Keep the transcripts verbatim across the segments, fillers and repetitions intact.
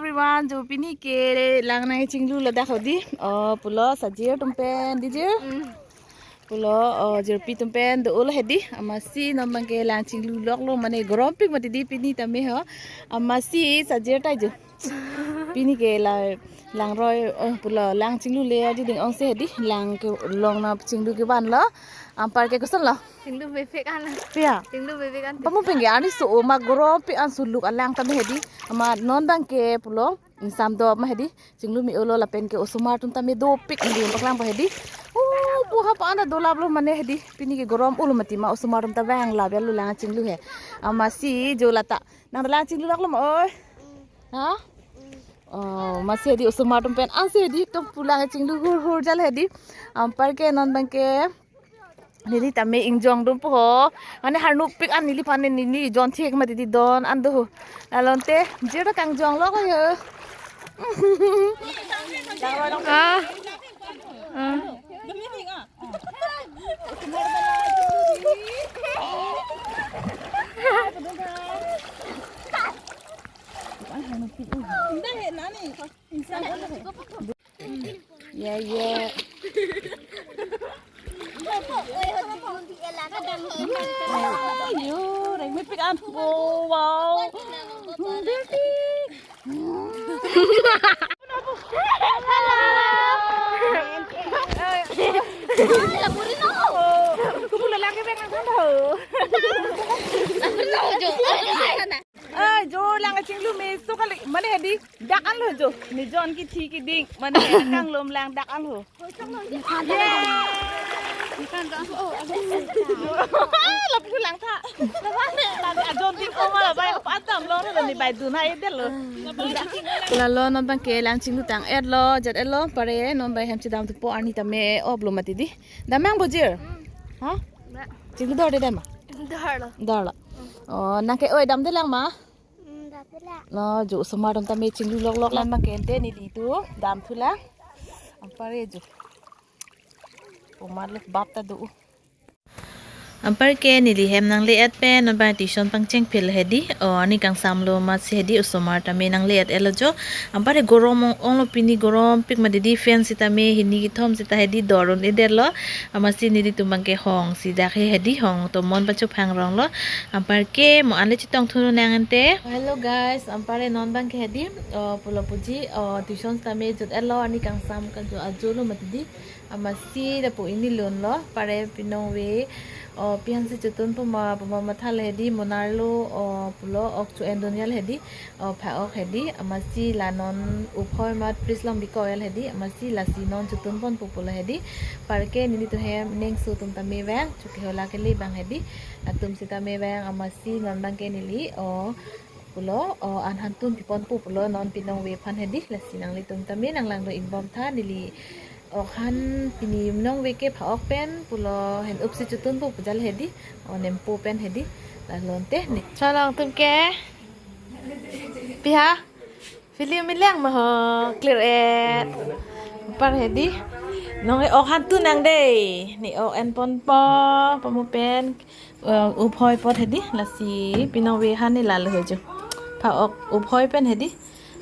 Everyone, jo pini ke lang nangchinglu ladak hedi. Oh, pulo sajir atum pen, di jir. Pulo, oh, jirpi atum pen do-olo hedi. Amatsi non abangke lang chinglu loklo mane gorompik mati di pini tame ho. Amatsi sajir ta jo. Pini ke la langroi, oh, pulo lang chinglule ajo ding ongsi hedi. Lang kelong nangchinglu kevanlo. Anparke kosonlo? Chinglu bebek an. Pia? Chinglu bebek an. Pamu pengge ani so ma gorompik an suluk alang tame hedi. Amat non abangke pulo ingsam do ma hedi. Chinglu me-olo lapenke osomar atum tame dopik di paklang pa hedi. Oh, pu ha pa anda dolaplo mane hedi. Pini ke gorom ulo mati ma osomar atum ta vang labialu lang chinglu he. Amatsi jo lata. Nang lang chinglu loklo ma oi. Ha? Oh, amatsi hedi osomar atum pen ansi hedi tum pulang chinglu hur hur jal hedi. Anparke non abangke neli tame ingjong dum po ho. Mane harnupik an neliphan ne neli jon thek mati di don an do ho. Lalo ante jir ta kangjong lok ho. Ah. Ah. Yeah, yeah. Yo, reng mepik an. Oh, wow. Hello. Hello. Hello. Eh, jo lang chinglu me so kali. Mane hedi dak anlo jo. Ne jon kithi kiding. Mane kanglom lang dak anlo. Lapu lang tha. Ajon ding oma bai patam lo ni bai dun hai del lo. Lalo non abangke lang chinglu tang-etlo, jet-etlo, anpar non abang hem chedam thupo arni tame oplo mati di. Dam nang bo jir? Ha? Chinglu dor de dam ma? Dor lo. Dor lo. Oh, nang ke oi damde lang ma? Hmm, damde lang. No, jo osomar atum tame chinglu lok lok lang abangke ante neli tu damthu lang. Anpar jo. Omar lo bap ta do. Anparke neli hem nangle-et pen non abang tuition pangcheng phil hedi. Oh, ani kangsamlo amatsi hedi osomar tame nangle-et-etlo jo. Anpar he gorom ong, onglo pini gorompik mati di fan sitame hini kethom sita hedi dor un-edetlo. Amatsi nelitum abangke hong si dak he hedi hong tomon pacho phangronglo. Anparke mo anle chetong thunang ante. Hello guys, anpar non abangke hedi. Oh, pulo puji, oh, tuition tame jut-etlo ani kangsam kan jo ajo lo mati di. Amatsi lapu ingni lun lo, anpar pinong ave, oh, pi-an si chotun puma, puma mathal hedi, monarlo, oh, pulo, ok cho-en dun jal hedi, oh, pha-ok hedi, amatsi la non uphoi amat fridge along bikok jal hedi, amatsi lasi non chotun ponpo pulo hedi, anparke nelitum hem neng so atum tame vang, choke hola kele abang hedi, latum sitame vang, amatsi non abangke neli, oh, pulo, oh, an han tun piponpo pulo non pinong ave aphan hedi, lasi nanglitum tame nang langdun ingbom tha neli, oh, han pini nong ave ke pha-ok pen pulo hen up si chotunpo pu jal hedi, oh, nempo pen hedi, lalo ante ne. Chalong atum ke? Pi ha? Film me lang ma ho, clear et. Anpar hedi. Nong e ok han tun nang dei. Ne ok en ponpo, pamu pen. Eh, uphoi apot hedi, lasi pinong ave han ni lalo jo. Pha-ok uphoi pen hedi.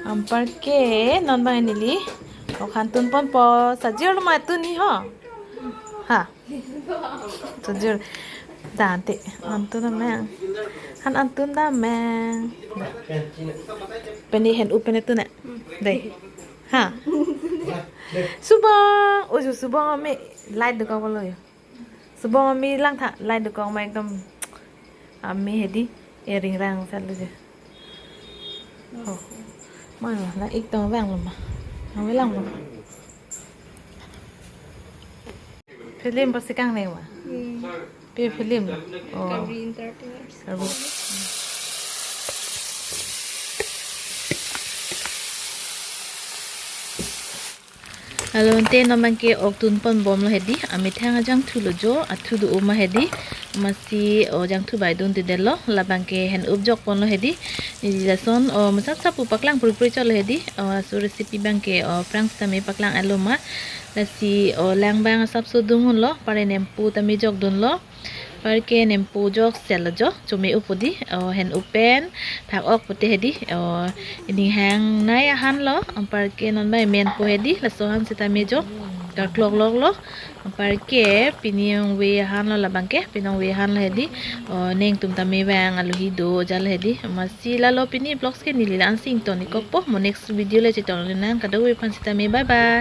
Anparke non abang neli ok han tun ponpo, sajir lo ma tun ni ho. Ha. Sajir. Dante, an tun dam nang. Han an tun dam nang. Pini hen up pen tun na. Dei. Ha. Subong, ojo subong ame light dokok lo jo. Subong ame lang tha, light dokok ma ekdom ame hedi, ering rang sat lo je. Oh. Ma la ik tong vang lo ma. Ame lang lo. Film bosi kangneng ma? Hmm. Pi film lo? Oh. Karbi Entertainers. Karbi. Lalo ante non abangke ok tun ponbomlo hedi, amethang ajangthu lo jo, athu do-o ma hedi, amatsi o jangthu bai dun tidetlo, labangke hen up jok ponlo hedi, neli lason o masap sap pu paklang puri puri chotlo hedi, o aso recipe abangke o aphrang sitame paklang-etlo ma, lasi o lang abang asapso dung unlo, anpar nempo tame jok dunlo, Anparke nempo jok sel jo, chome-o po di, o, hen-o pen phak-ok pote hedi, o, ining hangnei ahan lo, anparke non bai menpo hedi, laso ahan sitame jok, kaklok lok lo, anparke pini ongve ahan lo labangke, pini ongve ahan lo hedi, o, nangtum tame bang alohi do jal hedi, amatsi lalo pini vlogs ke neli la-an si ington-ik kokpo, mo next video le chetong nang kadokave aphan sitame, bye bye.